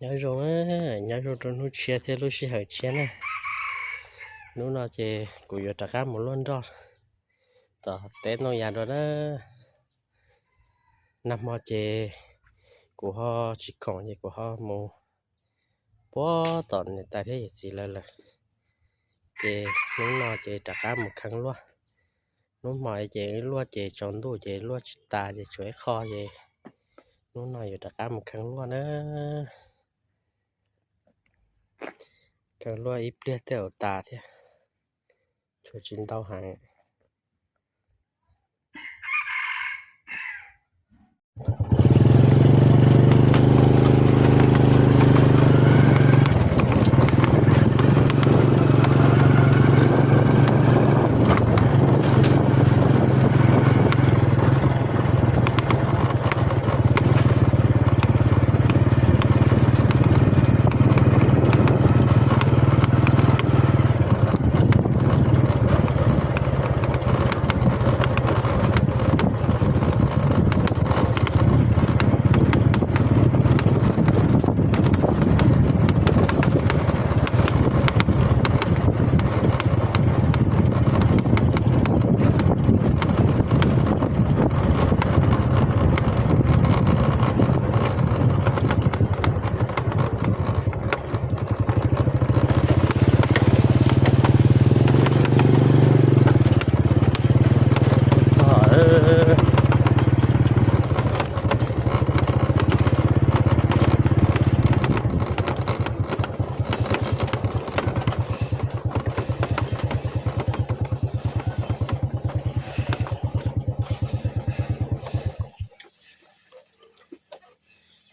Nyob zoo, nyob zoo rau hnub tshiab thiab lub sij hawm tshiab na. Hnub no ces kuv yuav rov qab mus luaj nroj tom teb Ntoo Yas dua na. Nag hmo ces kuv ho tsis khoom ces kuv ho mus puag tom niam tais thiab yawm txiv lawv lawm. Ces hnub no ces rov qab mus kheev luaj. Hnub hmo ces wb luaj ces tsaus ntuj ces luaj tsis tas ces tshuav ib qho ces hnub no yuav rov qab mus kheev luaj na. Kheev luaj ib pliag tej zaum tas thiab, tshuav tsis ntau heev.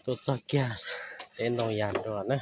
Tuaj txog kiag teb Ntoo Yas dua na.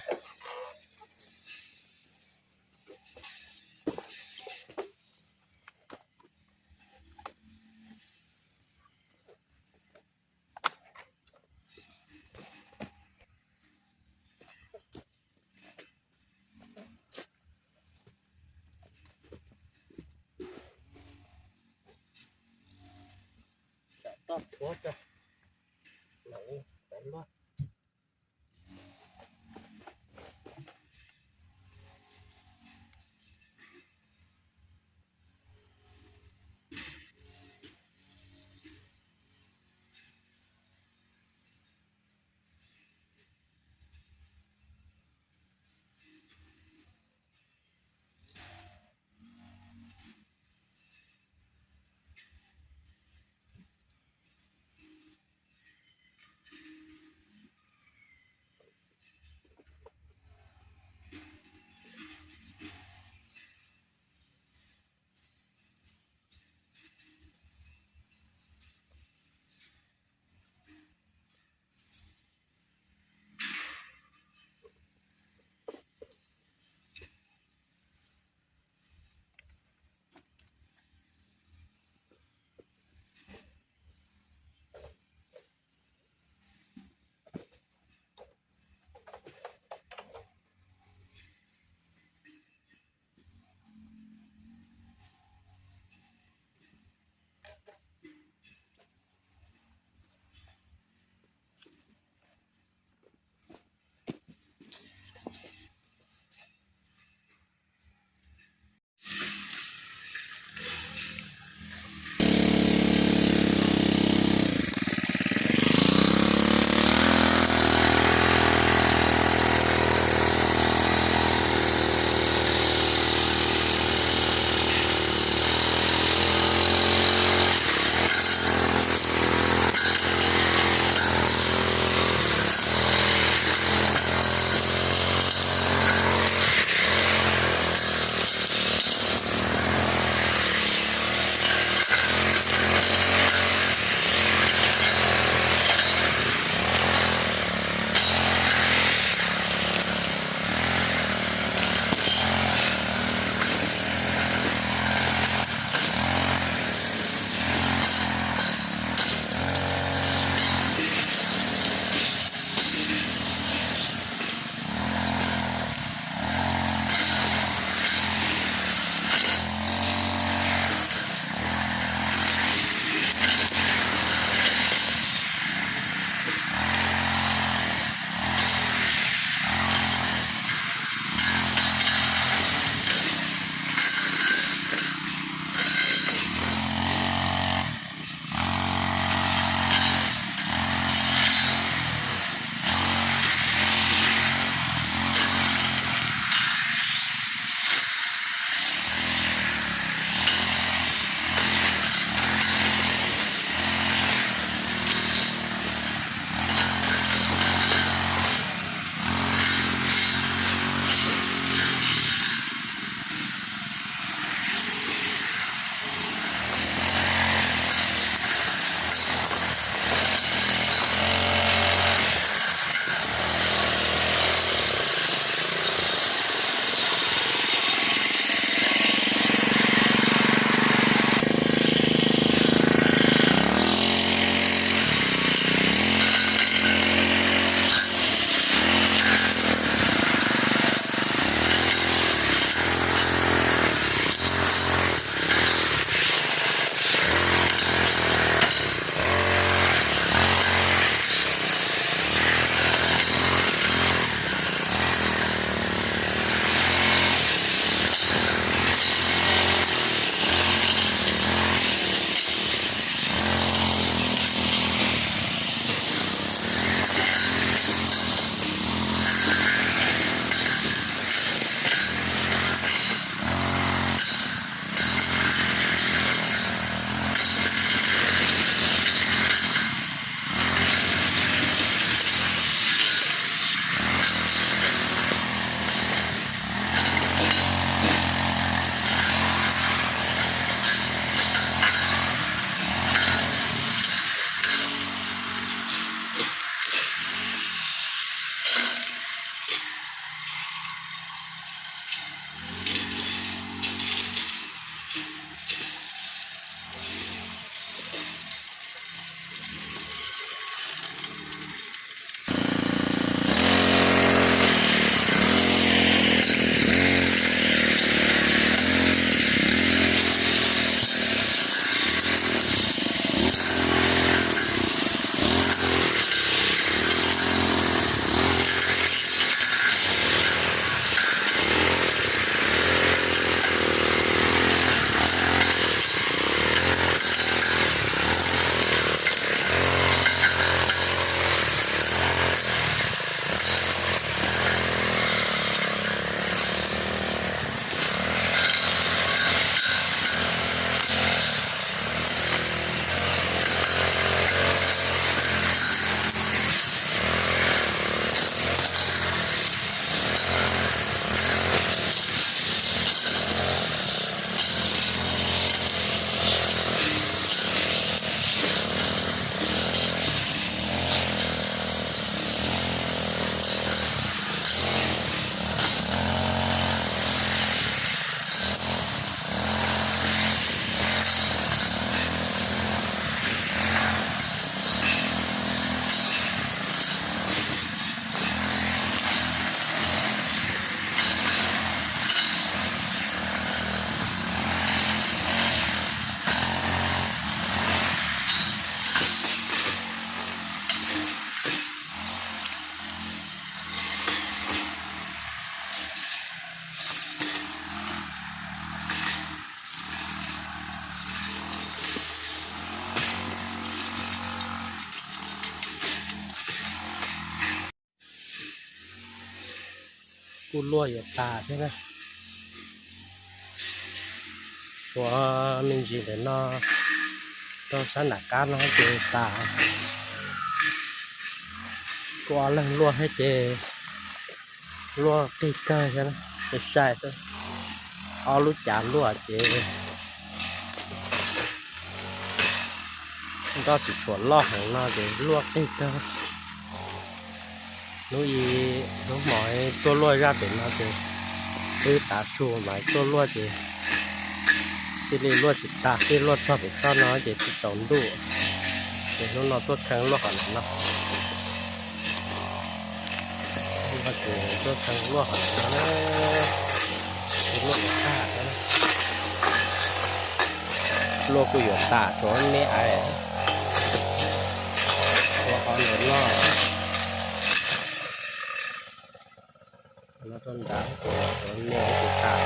kuj luaj yuav tas thiab na. Tshuav me ntsis ntawm no rau sab nram qab no ces tas. Kuj ob leeg luaj thiab ces luaj qig kawg thiab, sai xwb. Ob lub cav luaj ces nroj tsis tshua loj heev no ces luaj qig kawg. Hnub i, hnub hmo tuaj luaj zaj pem no ces twb tav su mas tuaj luaj ces thiaj li luaj tsis tas, thiaj luaj txog pem toj no ces tsis tsaus ntuj. Ces hnub no tuaj kheev luaj qhov no no. Hnub no ces tuaj kheev luaj qhov no na, luaj tag, luaj kuj yuav tas, tshuav me aiv, tshuav qhov ntawm no, no rau nrad, tshuav me aiv tsis tas.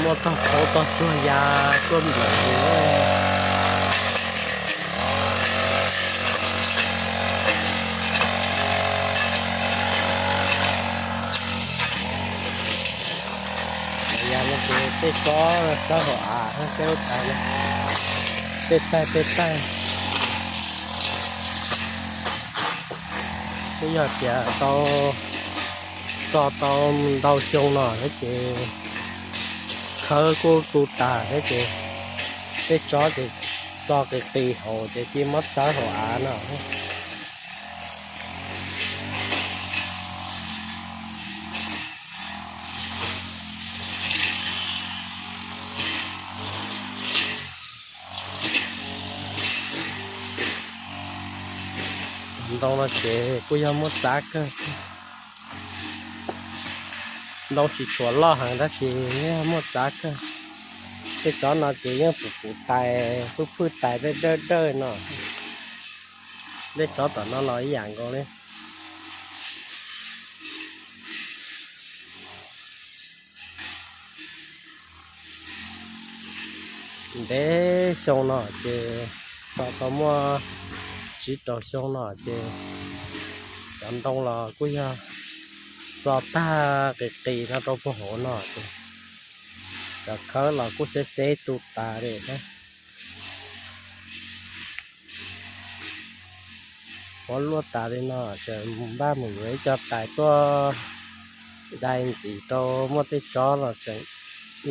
Muaj tog qauv tog tsuag ya tuaj nplawm li. Ya no ces tej tsob txawb hauv av thiab tej lub tav, tej taig tej taig. Twb yog tias tau txo tau ntau xyoo no thiab ces khawb kuj tu tas thiab ces tej tsob ces txo qis qis hauv ces cia muab txawb hauv av no. Ntoo no ces kuj yog muaj txav kawg. Ntoo tsis tshua loj heev tab sis yeej muaj txav kawg. Tej tsob no ces yeej puv puv tais, phwj phwj tais dawb dawb dawb no. Tej tsob tom no los ib yam nkaus li. Ntev xyoo no ces txo tau muaj tsib rau xyoo no ces cov ntoo los kuj yog txo tag qis qis no rau puag hauv no ces cov khawb los kuj xeb xeb tu tas li thiab. Muab luaj tas li no ces npaj mus yuav ib co tais tuaj dai ntxiv rau, muaj tej tsob los tseem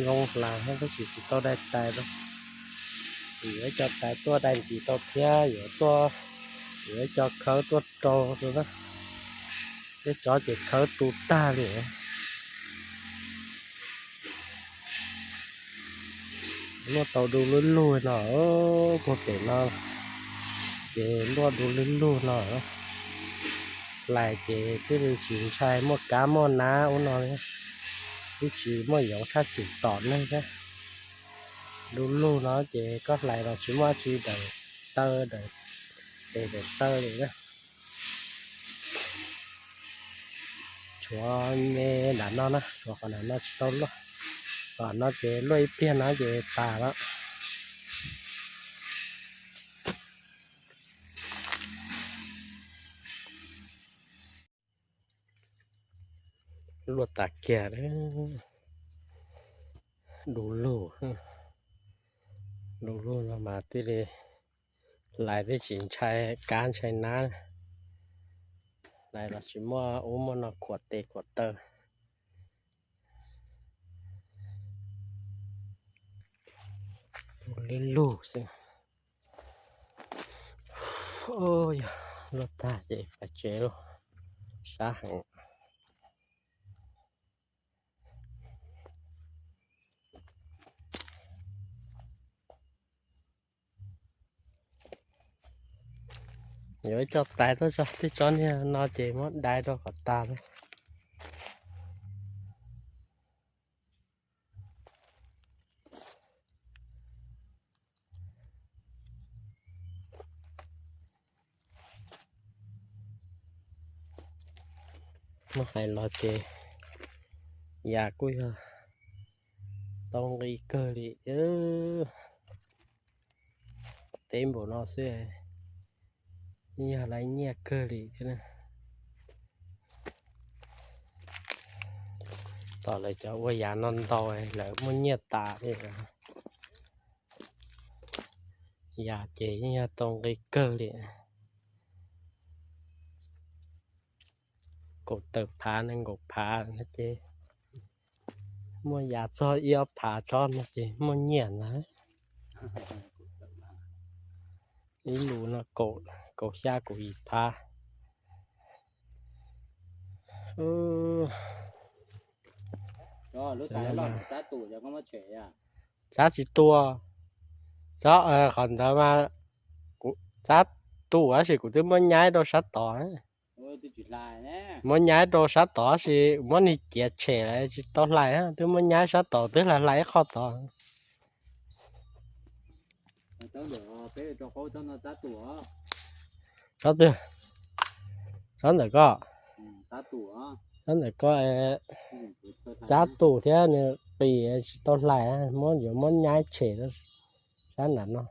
zoo hla thiab tab sis tsis tau dai tais rau. Yuav ib co tais tuaj dai ntxiv rau thiab yuav tuaj, yuav ib co khawb tuaj rau rau na. Tej tsob ces khawb tu tag li. Luaj tau du lug lug no, puag pem no ces luaj du lug lug no. Hlais ces twb tsis ntshai muaj kab muaj nab ub no li, twb tsis muaj yoov tshaj cum tom neeg thiab. Du lug no ces koj hlais los tsis muaj dab tsi dawm taw, dawm tes dawm taw li na. Tshuav me nram no na, tshuav qhov nram no tsis tau luaj, qhov no ces luaj ib pliag no ces tas lawm. Luaj tas kiag, du lug, du lug no mas thiaj li hlais thiaj tsis ntshai kab ntshai nab, hlais los tsis muaj ub muaj no khuam tes khuam taw. Du lug lug xwb. Yog luaj tag ces pais tsev lauj, sab heev. Yuav ib co tais tuaj tso, tej tsob niag no ces muab dai rau kom tas lawm. Muab hais los ces yas kuj yog tau nqi kawg li thiab. Teb npaum no xwb, yog lawv nyiaj kawg li thiab. Tom lawv cov ua yas no ntau, lawv muaj nyiaj tas li. Yas ces yeej yog tau nqi kawg li. Kaum tawm phav, nees nkaum phav no ces muaj yas txog ib ob phav tsob no ces muaj nyiaj ntag. Ib lus no kaum xya kaum yim phav. Tsab tsis tua, qhov ntawd mas kuv tsab tua tab sis kuv twb muab nyaib rau sab tod. Muab nyaib rau sab tod tab sis muab niag ciav tshem lawm tsis tau hlais, twb muab nyaib sab tod twb hlais hlais ib qho tod. Tsob twg? Tsob ntawm ko. Tsob ntawm ko tsab tus thiab nws qis tsis tau hlais, muab yuav muab nyaib tshem sab nram no.